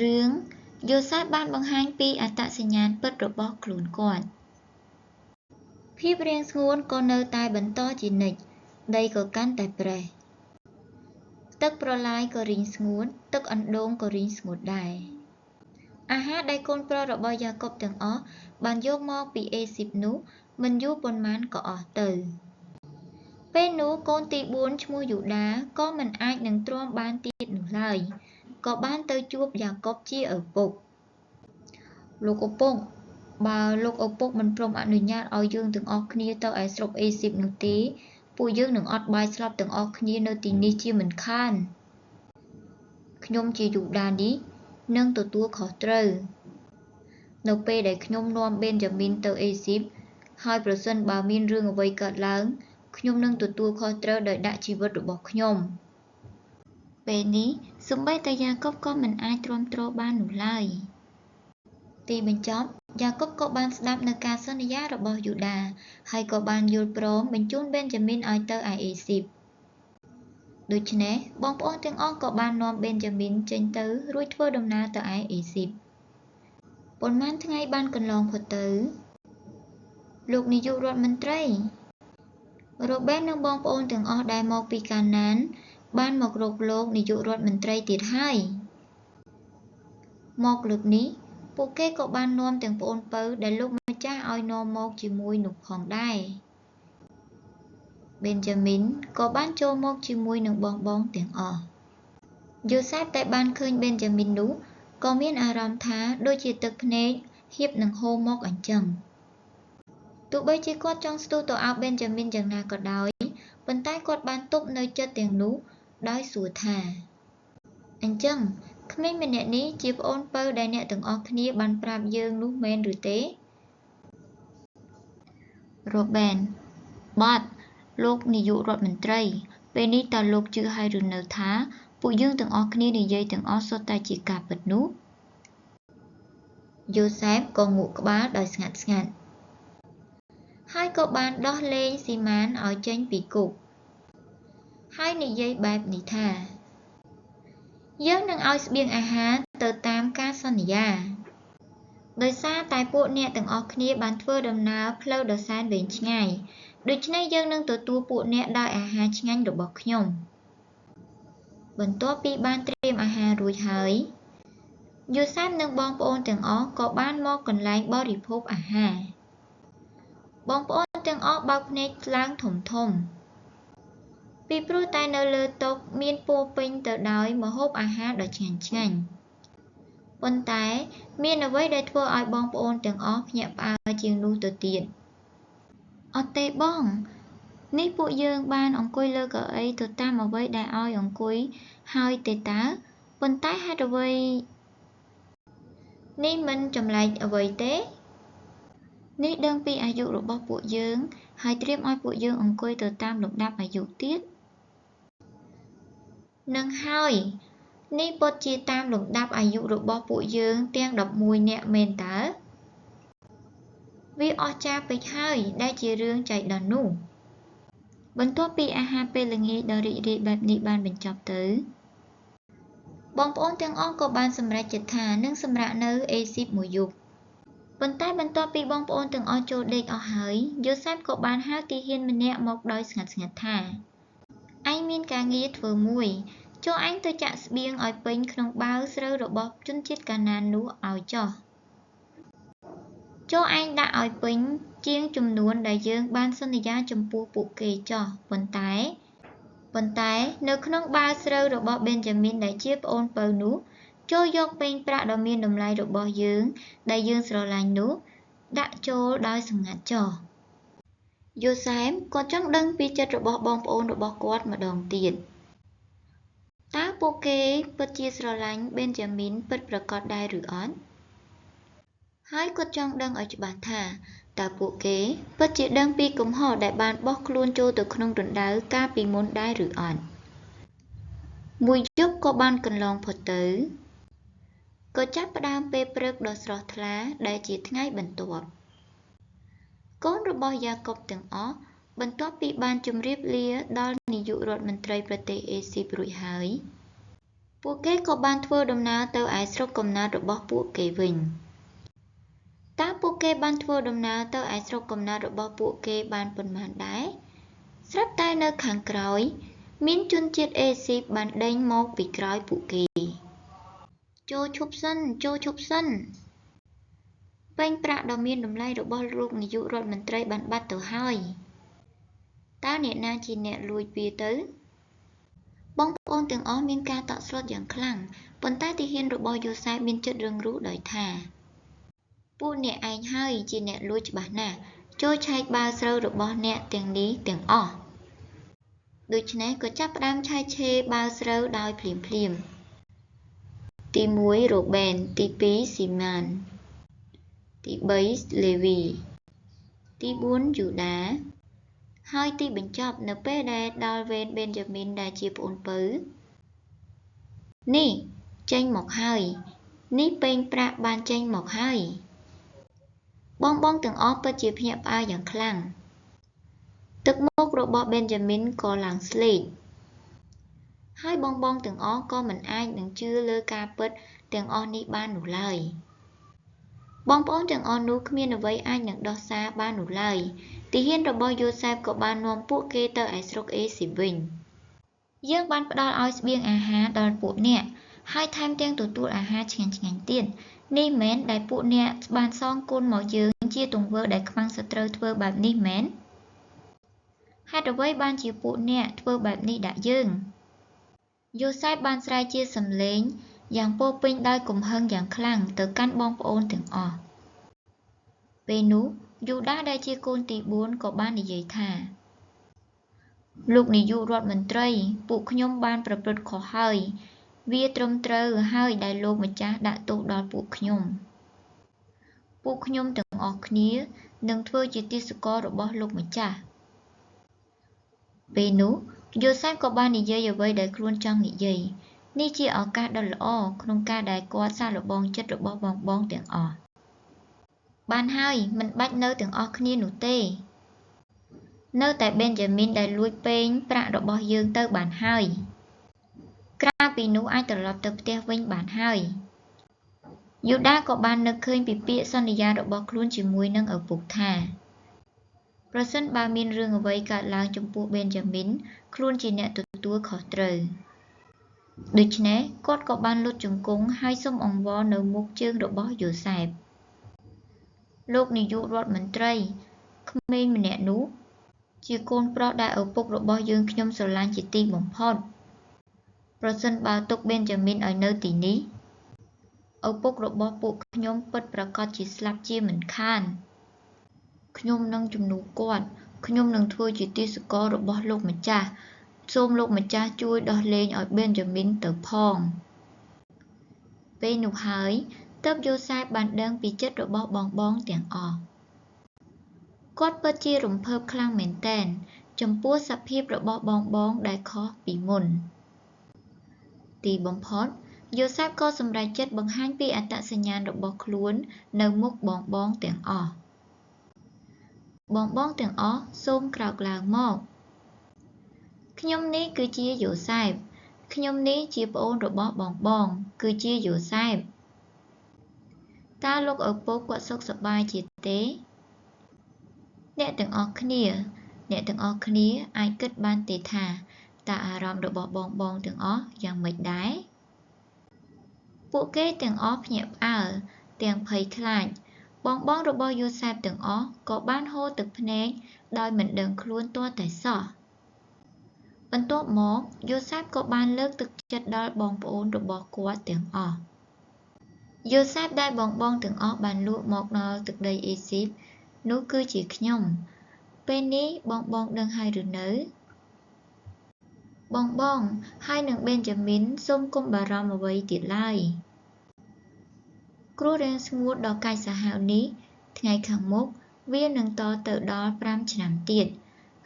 រឿង យូសែបបានបង្ហាញពីអត្តសញ្ញាណពិតរបស់ខ្លួនគាត់ ភាពរាំងស្ងួតក៏នៅតែបន្តជានិច្ច ដីក៏កាន់តែប្រេះ ទឹកប្រឡាយក៏រីងស្ងួត ទឹកអណ្ដូងក៏រីងស្ងួតដែរ អាហារដែលកូនប្រុសរបស់យ៉ាកុបទាំងអស់បានយកមកពីអេស៊ីបនោះ មិនយូរប៉ុន្មានក៏អស់ទៅ ពេលនោះកូនទីបួនឈ្មោះយូដាក៏មិនអាចនឹងទ្រាំបានទៀតនោះឡើយ ក៏បានទៅជួបយ៉ាកុបជាឪពុក លោកឪពុក បើលោកឪពុកមិនព្រមអនុញ្ញាតឲ្យយើងទាំងអស់គ្នាទៅឯស្រុកអេស៊ីបនោះទេ ពួកយើងនឹងអត់បាយស្លាប់ទាំងអស់គ្នានៅទីនេះជាមិនខាន ខ្ញុំជាយូដានេះនឹងទទួលខុសត្រូវ នៅពេលដែលខ្ញុំនាំបេនយ៉ាមីនទៅអេស៊ីប ហើយប្រសិនបើមានរឿងអ្វីកើតឡើង ខ្ញុំនឹងទទួលខុសត្រូវដោយដាក់ជីវិតរបស់ខ្ញុំ ពេលនេះ សូម្បីតែយ៉ាកុបក៏មិនអាចទ្រាំទ្របាននោះឡើយ ទីបញ្ចប់ យ៉ាកុបក៏បានស្តាប់នូវការសន្យារបស់យូដា ហើយក៏បានយល់ព្រមបញ្ជូនបេនយ៉ាមីនឲ្យទៅឯអេស៊ីប ដូច្នេះ បងប្អូនទាំងអស់ក៏បាននាំបេនយ៉ាមីនចេញទៅរួចធ្វើដំណើរទៅឯអេស៊ីប ប៉ុន្មានថ្ងៃបានកន្លងផុតទៅ លោកនាយករដ្ឋមន្ត្រី រ៉ូបែននិងបងប្អូនទាំងអស់ដែលមកពីកាណានបានមករកលោកនាយករដ្ឋមន្ត្រីទៀតហើយ មកលើកនេះ ពួកគេក៏បាននាំទាំងប្អូនពៅដែលលោកម្ចាស់ឲ្យនាំមកជាមួយនោះផងដែរ បេនយ៉ាមីនក៏បានចូលមកជាមួយនឹងបងៗទាំងអស់ យូសែបដែលបានឃើញបេនយ៉ាមីននោះ ក៏មានអារម្មណ៍ថាដូចជាទឹកភ្នែកហៀបនឹងហូរមកអញ្ចឹង ទោះបីជាគាត់ចង់ស្ទុះទៅអោបបេនយ៉ាមីនយ៉ាងណាក៏ដោយ ប៉ុន្តែគាត់បានទប់នូវចិត្តទាំងនោះដោយសួរថា អញ្ចឹង ក្មេងម្នាក់នេះជាប្អូនពៅដែលអ្នកទាំងអស់គ្នាបានប្រាប់យើងនោះមែនឬទេ? រ៉ូបែន បាទ លោកនាយករដ្ឋមន្ត្រី ពេលនេះតើលោកជឿហើយឬនៅថា ពួកយើងទាំងអស់គ្នានិយាយទាំងអស់សុទ្ធតែជាការពិតនោះ? យូសែបក៏ងក់ក្បាលដោយស្ងាត់ៗ ហើយក៏បានដោះលែងស៊ីម៉ានឲ្យចេញពីគុក ហើយនិយាយបែបនេះថា យើងនឹងឲ្យស្បៀងអាហារទៅតាមការសន្យា ដោយសារតែពួកអ្នកទាំងអស់គ្នាបានធ្វើដំណើរផ្លូវដ៏សែនវែងឆ្ងាយ ដូច្នេះយើងនឹងទទួលពួកអ្នកដោយអាហារឆ្ងាញ់របស់ខ្ញុំ បន្ទាប់ពីបានត្រៀមអាហាររួចហើយ យូសែបនិងបងប្អូនទាំងអស់ក៏បានមកកន្លែងបរិភោគអាហារ បងប្អូនទាំងអស់បើកភ្នែកឡើងធំៗ ពីព្រោះតែនៅលើតុមានពោរពេញទៅដោយម្ហូបអាហារដ៏ឆ្ងាញ់ៗ ប៉ុន្តែមានអ្វីដែលធ្វើឲ្យបងប្អូនទាំងអស់ភ្ញាក់ផ្អើលជាងនោះទៅទៀត អត់ទេបង នេះពួកយើងបានអង្គុយលើកៅអីទៅតាមអ្វីដែលឲ្យអង្គុយហើយទេតើ ប៉ុន្តែហេតុអ្វីនេះមិនចម្លែកអ្វីទេ? នេះដឹងពីអាយុរបស់ពួកយើង ហើយត្រៀមឲ្យពួកយើងអង្គុយទៅតាមលំដាប់អាយុទៀត? នឹងហើយ នេះពិតជាតាមលំដាប់អាយុរបស់ពួកយើងទាំង ១១ នាក់មែនតើ? វាអស្ចារ្យពេកហើយដែលជារឿងចៃដន្យនោះ។ បន្ទាប់ពីអាហារពេលល្ងាចដ៏រីករាយបែបនេះបានបញ្ចប់ទៅ បងប្អូនទាំងអស់ក៏បានសម្រេចចិត្តថានឹងសម្រាកនៅអេស៊ីបមួយយប់ ប៉ុន្តែបន្ទាប់ពីបងប្អូនទាំងអស់ចូលដេកអស់ហើយ យូសែបក៏បានហៅទាហានម្នាក់មកដោយស្ងាត់ៗថា ឯងមានការងារធ្វើមួយ ចូរឯងទៅចាក់ស្បៀងឲ្យពេញក្នុងបាវស្រូវរបស់ជនជាតិកាណាននោះឲ្យចុះ ចូរឯងដាក់ឲ្យពេញជាងចំនួនដែលយើងបានសន្យាចំពោះពួកគេចុះ ប៉ុន្តែ ប៉ុន្តែនៅក្នុងបាវស្រូវរបស់បេនយ៉ាមីនដែលជាប្អូនពៅនោះ ចូរយកពែងប្រាក់ដ៏មានតម្លៃរបស់យើងដែលយើងស្រឡាញ់នោះ ដាក់ចូលដោយសម្ងាត់ចុះ យូសែបក៏ចង់ដឹងពីចិត្តរបស់បងប្អូនរបស់គាត់ម្តងទៀត តើពួកគេពិតជាស្រឡាញ់បេនយ៉ាមីនពិតប្រាកដដែរឬអត់? ហើយគាត់ចង់ដឹងឲ្យច្បាស់ថា តើពួកគេពិតជាដឹងពីកំហុសដែលបានបោះខ្លួនចូលទៅក្នុងរណ្តៅកាលពីមុនដែរឬអត់? មួយយប់ក៏បានកន្លងផុតទៅ ក៏ចាប់ផ្តើមពេលព្រឹកដ៏ស្រស់ថ្លាដែលជាថ្ងៃបន្ទាប់ កូនរបស់យ៉ាកុបទាំងអស់ បន្ទាប់ពីបានជម្រាបលាដល់នាយករដ្ឋមន្ត្រីប្រទេសអេស៊ីបរួចហើយ ពួកគេក៏បានធ្វើដំណើរទៅឯស្រុកកំណើតរបស់ពួកគេវិញ តើពួកគេបានធ្វើដំណើរទៅឯស្រុកកំណើតរបស់ពួកគេបានប៉ុន្មានដែរ ស្រាប់តែនៅខាងក្រោយ មានជនជាតិអេស៊ីបបានដេញមកពីក្រោយពួកគេ ចូរឈប់សិន ចូរឈប់សិន ពែងប្រាក់ដ៏មានតម្លៃរបស់លោកនាយករដ្ឋមន្ត្រីបានបាត់ទៅហើយ តើអ្នកណាជាអ្នកលួចវាទៅ? បងប្អូនទាំងអស់មានការតក់ស្លុតយ៉ាងខ្លាំង ប៉ុន្តែទាហានរបស់យូសែបមានចិត្តរឹងរូសដោយថា ពួកអ្នកឯងហើយជាអ្នកលួចច្បាស់ណាស់ ចូរឆែកបាវស្រូវរបស់អ្នកទាំងនេះទាំងអស់ ដូច្នេះក៏ចាប់ផ្ដើមឆែកឆេរបាវស្រូវដោយភ្លាមៗ ទីមួយ រ៉ូបេន ទីពីរ ស៊ីម៉ាន ទីបី លេវី ទីបួន យូដា ហើយទីបញ្ចប់នៅពេលដែលដល់វេនបេនយ៉ាមីនដែលជាប្អូនពៅ នេះ ចេញមកហើយ នេះពែងប្រាក់បានចេញមកហើយ បងៗទាំងអស់ពិតជាភ្ញាក់ផ្អើលយ៉ាងខ្លាំង ទឹកមុខរបស់បេនយ៉ាមីនក៏ឡើងស្លេក ហើយបងៗទាំងអស់ក៏មិនអាចនឹងជឿលើការពិតទាំងអស់នេះបាននោះឡើយ បងប្អូនទាំងអស់នោះគ្មានអ្វីអាចនឹងដោះសារបាននោះឡើយ ទាហានរបស់យូសែបក៏បាននាំពួកគេទៅឯស្រុកអេស៊ីបវិញ យើងបានផ្ដល់ឲ្យស្បៀងអាហារដល់ពួកអ្នក ហើយថែមទាំងទទួលអាហារឆ្ងាញ់ៗទៀត នេះមែនដែលពួកអ្នកបានសងគុណមកយើងជាទង្វើដែលខ្មាំងសត្រូវធ្វើបែបនេះមែន? ហេតុអ្វីបានជាពួកអ្នកធ្វើបែបនេះដាក់យើង? យូសែបបានស្រែកជាសំឡេងយ៉ាងពោរពេញដោយកំហឹងយ៉ាងខ្លាំងទៅកាន់បងប្អូនទាំងអស់ ពេលនោះ យូដាដែលជាកូនទីបួនក៏បាននិយាយថា លោកនាយករដ្ឋមន្ត្រី ពួកខ្ញុំបានប្រព្រឹត្តខុសហើយ វាត្រឹមត្រូវហើយដែលលោកម្ចាស់ដាក់ទោសដល់ពួកខ្ញុំ ពួកខ្ញុំទាំងអស់គ្នានឹងធ្វើជាទាសកររបស់លោកម្ចាស់ ពេលនោះ យូសែបក៏បាននិយាយអ្វីដែលខ្លួនចង់និយាយ នេះជាឱកាសដ៏ល្អក្នុងការដែលគាត់សាកល្បងចិត្តរបស់បងៗទាំងអស់ បានហើយ មិនបាច់នៅទាំងអស់គ្នានោះទេ នៅតែបេនយ៉ាមីនដែលលួចពែងប្រាក់របស់យើងទៅបានហើយ ក្រៅពីនោះអាចត្រឡប់ទៅផ្ទះវិញបានហើយ យូដាក៏បាននឹកឃើញពីពាក្យសន្យារបស់ខ្លួនជាមួយនឹងឪពុកថា ប្រសិនបើមានរឿងអ្វីកើតឡើងចំពោះបេនយ៉ាមីន ខ្លួនជាអ្នកទទួលខុសត្រូវ ដូច្នេះគាត់ក៏បានលុតជង្គង់ហើយសុំអង្វរនៅមុខជើងរបស់យូសែប លោកនាយករដ្ឋមន្ត្រី ក្មេងម្នាក់នោះ ជាកូនប្រុសដែលឪពុករបស់យើងខ្ញុំស្រឡាញ់ជាទីបំផុត ប្រសិនបើទុកបេនយ៉ាមីនឲ្យនៅទីនេះ ឪពុករបស់ពួកខ្ញុំពិតប្រាកដជាស្លាប់ជាមិនខាន ខ្ញុំនឹងជំនួសគាត់ ខ្ញុំនឹងធ្វើជាទាសកររបស់លោកម្ចាស់ សូមលោកម្ចាស់ជួយដោះលែងឲ្យបេនយ៉ាមីនទៅផង ពេលនោះហើយ ទើបយូសែបបានដឹងពីចិត្តរបស់បងៗទាំងអស់ គាត់ពិតជារំភើបខ្លាំងមែនទែន ចំពោះសភាពរបស់បងៗដែលខុសពីមុន ទីបំផុត យូសែបក៏សម្រេចចិត្តបង្ហាញពីអត្តសញ្ញាណរបស់ខ្លួននៅមុខបងៗទាំងអស់ បងៗទាំងអស់សូមក្រោកឡើងមក ខ្ញុំនេះគឺជាយូសែប ខ្ញុំនេះជាប្អូនរបស់បងៗ គឺជាយូសែប តើលោកឪពុកគាត់សុខសប្បាយជាទេ? អ្នកទាំងអស់គ្នា អ្នកទាំងអស់គ្នាអាចគិតបានទេថា តើអារម្មណ៍របស់បងៗទាំងអស់យ៉ាងម៉េចដែរ? ពួកគេទាំងអស់ភ្ញាក់ផ្អើល ទាំងភ័យខ្លាច បងៗរបស់យូសែបទាំងអស់ក៏បានហូរទឹកភ្នែកដោយមិនដឹងខ្លួនទាល់តែសោះ បន្ទាប់មក យូសែបក៏បានលើកទឹកចិត្តដល់បងប្អូនរបស់គាត់ទាំងអស់ យូសែបដែលបងៗទាំងអស់បានលក់មកដល់ទឹកដីអេស៊ីបនោះគឺជាខ្ញុំ ពេលនេះបងៗដឹងហើយឬនៅ? បងៗ ហើយនឹងបេនយ៉ាមីនសូមកុំបារម្ភអ្វីទៀតឡើយ គ្រោះរាំងស្ងួតដ៏កាចសាហាវនេះ ថ្ងៃខាងមុខ វានឹងតទៅដល់5ឆ្នាំទៀត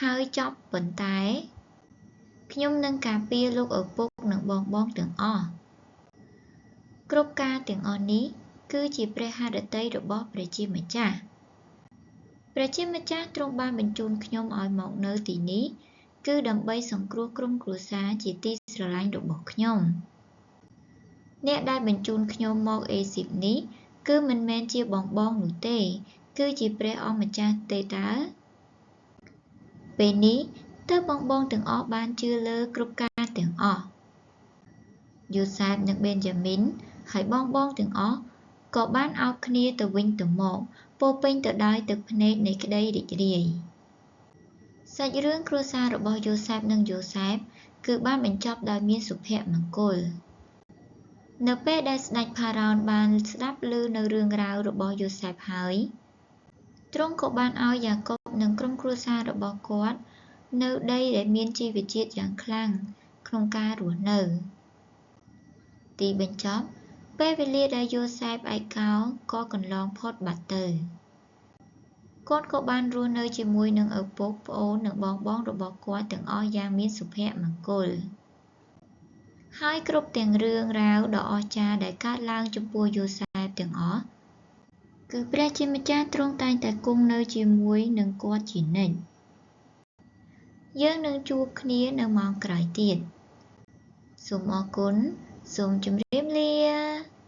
ហើយចប់ប៉ុន្តែ ខ្ញុំនឹងការពារលោកឪពុកនិងបងៗទាំងអស់ គ្រប់ការទាំងអស់នេះ គឺជាព្រះハរតីរបស់ព្រះជាម្ចាស់ ព្រះជាម្ចាស់ទ្រង់បានបញ្ជូនខ្ញុំឲ្យមកនៅទីនេះ គឺដើម្បីសង្គ្រោះក្រុមគ្រួសារជាទីស្រឡាញ់របស់ខ្ញុំ អ្នកដែលបញ្ជូនខ្ញុំមកអេស៊ីបនេះ គឺមិនមែនជាបងៗនោះទេ គឺជាព្រះអម្ចាស់ទេតើ? ពេលនេះ ទើបបងៗទាំងអស់បានជឿលើគ្រប់ការទាំងអស់ យូសែបនិងបេនយ៉ាមីន ហើយបងៗទាំងអស់ក៏បានឱបគ្នាទៅវិញទៅមក ពោរពេញទៅដោយទឹកភ្នែកនៃក្តីរីករាយ សាច់រឿងគ្រួសាររបស់យូសែបនិងយូសែបគឺបានបញ្ចប់ដោយមានសុភមង្គល នៅពេលដែលស្តេចផារ៉ោនបានស្តាប់ឮនូវរឿងរ៉ាវរបស់យូសែបហើយ ទ្រង់ក៏បានឲ្យយ៉ាកុបនិងក្រុមគ្រួសាររបស់គាត់នូវដីដែលមានជីវជាតិយ៉ាងខ្លាំងក្នុងការរស់នៅ ទីបញ្ចប់ ពេលវេលាដែលយូសែបឯកោក៏កន្លងផុតបាត់ទៅ គាត់ក៏បានរស់នៅជាមួយនឹងឪពុក ប្អូន និងបងៗរបស់គាត់ទាំងអស់យ៉ាងមានសុភមង្គល ហើយគ្រប់ទាំងរឿងរ៉ាវដ៏អស្ចារ្យដែលកើតឡើងចំពោះយូសែបទាំងអស់ គឺព្រះជាម្ចាស់ទ្រង់តែងតែគង់នៅជាមួយនឹងគាត់ជានិច្ច យើងនឹងជួបគ្នានៅម៉ោងក្រោយទៀត សូមអរគុណ សូមជម្រាបលា។